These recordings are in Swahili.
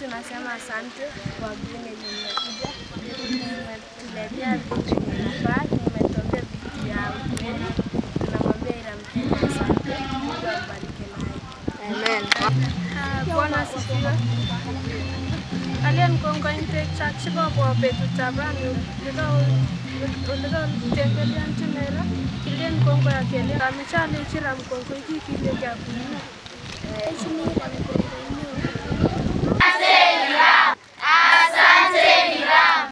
Tunasema asante kwa vile mmekuja. Mmetuletea vitu vinafaa, mmetuambia vitu ya ukweli. Tunamwambia Hiram tena asante. Mungu ambariki naye. Amen. Bwana asifiwe. Alian kongoi chakshikobwa betutab rani olekotembeleanchini ra kilen kongoi ak kele ameche alechi Hiram kongoi kikilekei neo. Alechini Hiram kongoi neo. Asante Hiram.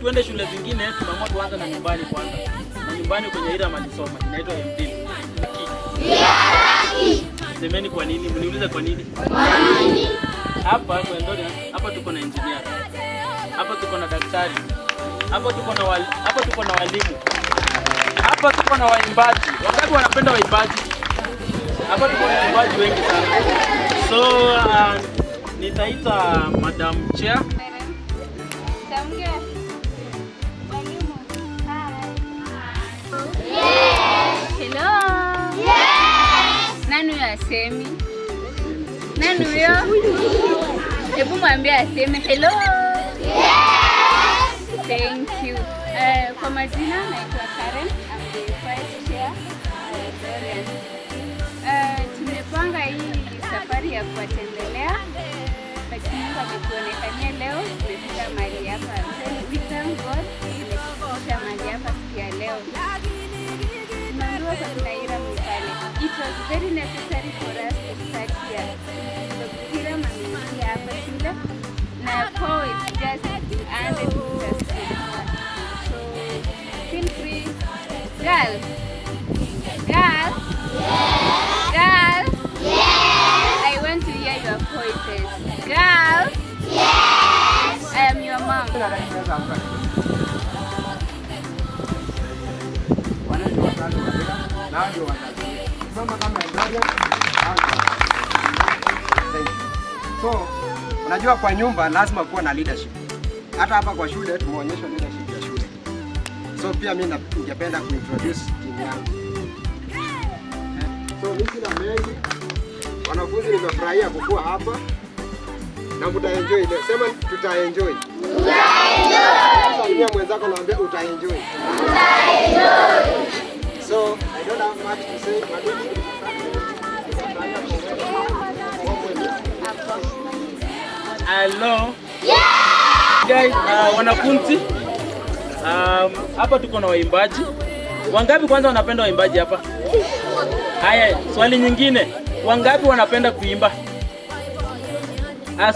Tuende shule zingine, tumeamua tuanze na nyumbani kwanza. Na nyumbani kwenye Hiram alisoma, inaitwa MD. Semeni kwa nini? Mniulize kwa nini? Hapa kwa Eldoret, hapa tuko na engineer. Hapa tuko na daktari. Hapa tuko na hapa tuko na walimu. Hapa tuko na waimbaji. Wangapi wanapenda waimbaji? Hapa tuko na waimbaji wengi sana. So nitaita Madam Chair. Hello. Yes. Nani huyo asemi? Nani huyo? Hebu mwambie aseme hello. Yes. Thank you. Kwa majina naitwa Karen. I'm the vice chair Eldoret. Tumepanga hii safari ya kuwatembelea. Lakini Mungu ametuonekania leo, tumefika mahali hapa. We thank God tumefika mahali hapa siku ya leo. It was very necessary for us to start here. Dr. Hiram ameingia hapa shule na 4 is just 100 meters. So feel free. Girl. Girl. Yes. Girl. Yes. I want to hear your voices. Girl. Yes. I am your mom. So, unajua kwa nyumba lazima kuwa na leadership. Hata hapa kwa shule tumeonyeshwa leadership ya shule. So pia mimi ningependa kuintroduce team yangu. So mimi sina mengi. Wanafunzi nimefurahia kukua hapa. Na mtaenjoy leo. Sema tutaenjoy. Tutaenjoy. Salimia mwenzako naambia utaenjoy. Tutaenjoy. So I don't have much to say, but Hello. Yeah! Guys, wanafunzi. Hapa tuko na waimbaji. Wangapi kwanza wanapenda waimbaji hapa? Haya, swali nyingine. Wangapi wanapenda kuimba?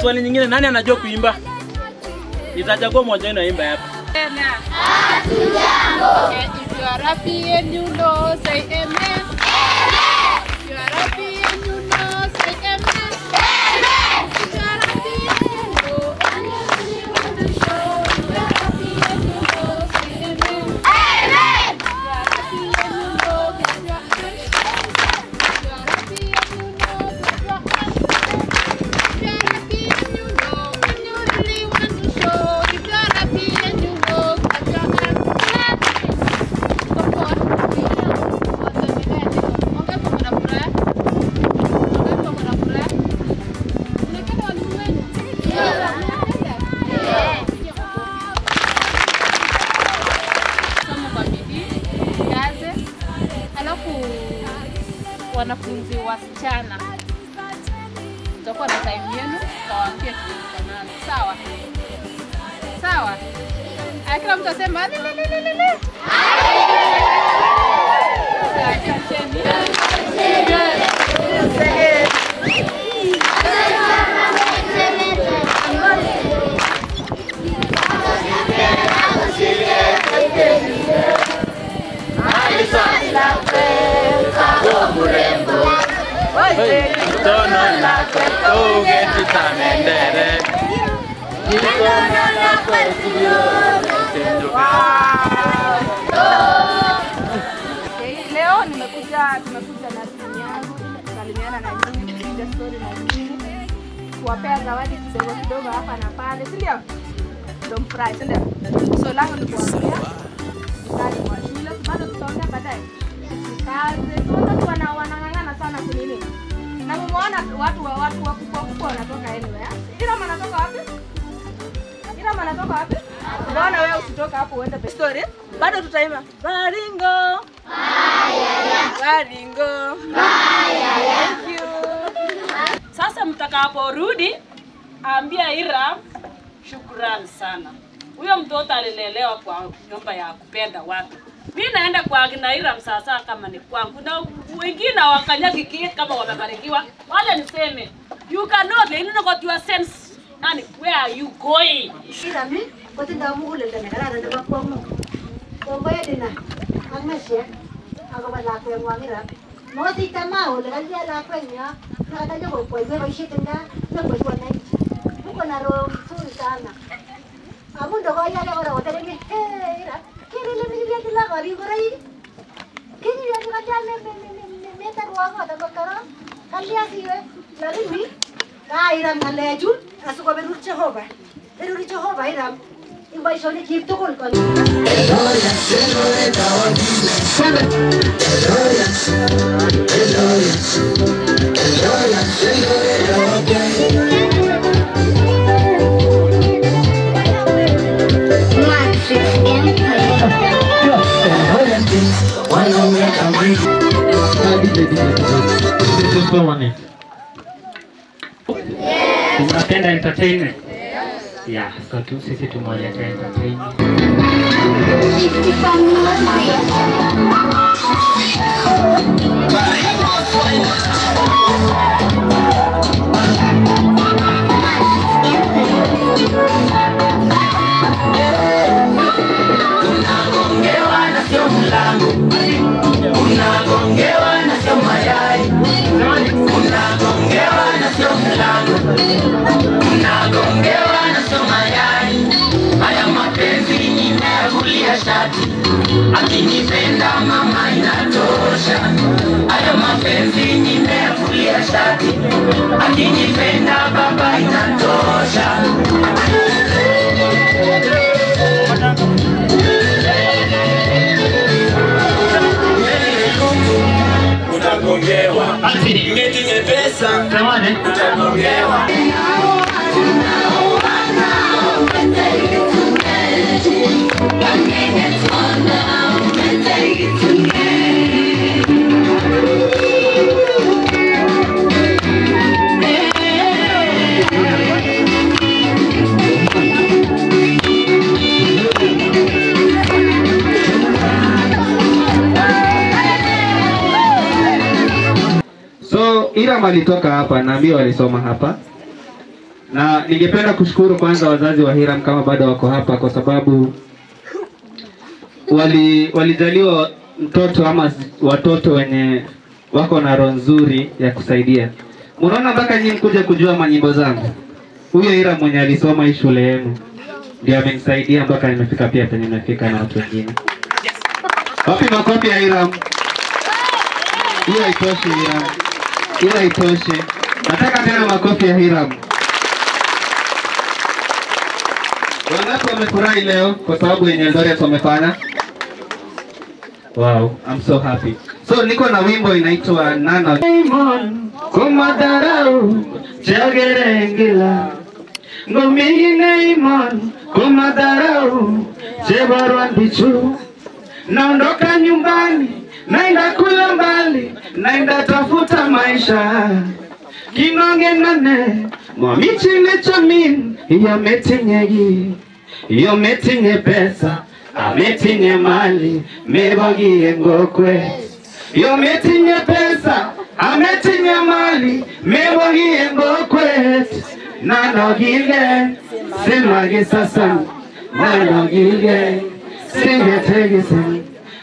Swali nyingine, nani anajua kuimba? Nitachagua mmoja wenu aimbe hapa. Hatujambo. If you are happy and you know, say amen. Amen. If you are happy and you know, say amen. Amen. If you are happy and you know, and you really want to show, you are happy and you know, say amen. Amen. If you are happy and you know, clap your hands. If you are happy and you know, clap your hands. If you are happy and you know, and you really want to show, if you are happy and you know, clap your hands. Wanafunzi wasichana, mtakuwa na time yenu, tutawaambia tunafanana. Sawa? Sawa? Kila mtu asema li li li li li. Leo nimekuja, tumekuja na timu yangu kusalimiana na nyinyi, kupiga story na nyinyi, kuwapea zawadi kidogo kidogo hapa na pale, si ndio? Ndio mfurahi, si ndio? So langu ni kuambia mkali wa shule, bado tutaongea baadaye. Kazi, watoto wanang'ang'ana sana kunini. Na mumeona watu wakubwa wakubwa wanatoka anyway. Ila wanatoka wapi? Ila wanatoka wapi? Unaona wewe usitoka hapo uende story. Bado tutaimba Baringo. Baringo. Thank you. Sasa mtakaporudi ambia Hiram shukrani sana. Huyo mtoto alilelewa kwa nyumba ya kupenda watu. Mimi naenda kwa kina Hiram sasa kama ni kwangu na wengine hawakanyagi kiki kama wamebarikiwa. Wale niseme you cannot you know got your sense. Nani, where are you going? Hiram kotindo muguleldo nekararan nebo kwong'ung. Kongoi Edina ak Meshack akobo lakweng'wong Hiram. Mosich tamaa ole kalya lakwenyo nekata nyokokwaiwech boisiet eng gaa nyokoibu wananchi. Muko na roho mzuri sana. Amun ndokoyake kora koteleli Hiram kere ile nekilian korik ngoroik kinyilian kalya metarwa kot akot korok kalya siwe lakini kairam ng'alechu asikoberur Jehova. Berur Jehova Hiram eng boisionikchik tugul. Unapenda entertainment? Yeah, so tu sisi tumewaletea entertainment. Unagongewa na sio mlango, unagongewa na sio mayai, unagongewa na sio mlango, unagongewa na sio mayai. Haya mapenzi nimevulia shati, akinipenda mama inatosha. Haya mapenzi nimevulia shati, akinipenda baba inatosha. Utagongewa, metinye pesa, utagongewa. So Hiram alitoka hapa, naambiwa walisoma hapa. Na ningependa kushukuru kwanza wazazi wa Hiram kama bado wako hapa, kwa sababu walijaliwa mtoto ama watoto wenye wako na roho nzuri ya kusaidia. Unaona mpaka nyinyi mkuja kujua manyimbo zangu. Huyo Hiram mwenye alisoma hii shule yenu ndiye amenisaidia mpaka nimefika pia penye nimefika na watu wengine. Wapi makofi ya Hiram? Hiyo haitoshi Hiram. Hiyo haitoshi. Nataka tena makofi ya Hiram. Wangapi wamefurahi leo kwa sababu yenye Eldoret wamefanya? Wow, I'm so happy. So niko na wimbo inaitwa Nana. Kumadarau chagerengila ngomine imon kumadarau chebarwan bichu. Naondoka nyumbani, naenda kula mbali, naenda tafuta maisha. Kinonge nane mwamichine chamin yometinye yometinye pesa ametinye mali mebogie ngokwe. Yometinye pesa ametinye mali mebogie ngokwe. Nanogile simage sasa, nanogile singetegese,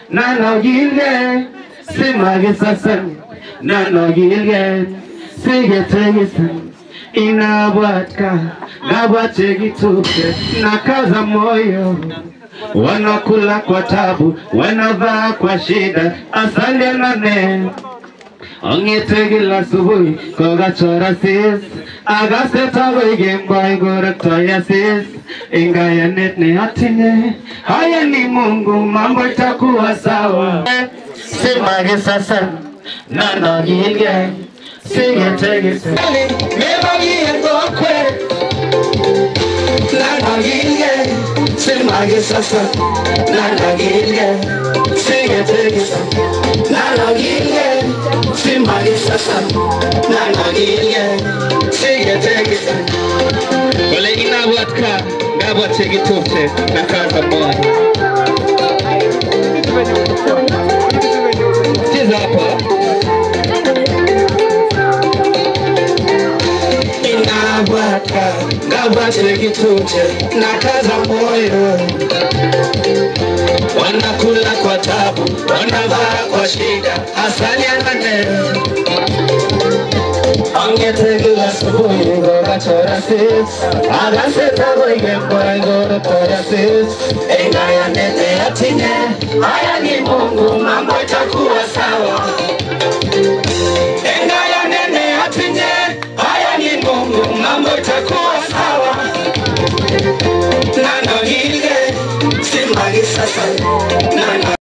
Nanogilge simakisasan nanogilge sigetegisan inabwatka ngabwachekitupche nakaza moyo wanakula kwa tabu wanavaa kwa shida asante nane ong'ete kila asubuhi kokachora sis akase takoi kemboi korektoi asis ingayanet ne atinye haya ni Mungu mambo itakuwa sawa simakisasan nanogilge sigetegise Mebaki en kokwet nanogilge simakisasan nanogilge sigetegise nanogilge simakisasan nanogilge sigetegise Kole inabwatka ngabwat chekitupche nakaza moyo. Cheza hapa. Inabwatka ngabwat chekitupche nakaza moyo wanakula kwa tabu wanavaa kwa shida asali anane ongete kila asubuhi kokachora sis akase takoi kemboi korektoi asis engayanete atinye haya ni Mungu mambo itakuwa sawa engayanene atinye haya ni Mungu mambo itakuwa sawa nanogilge simakisasan.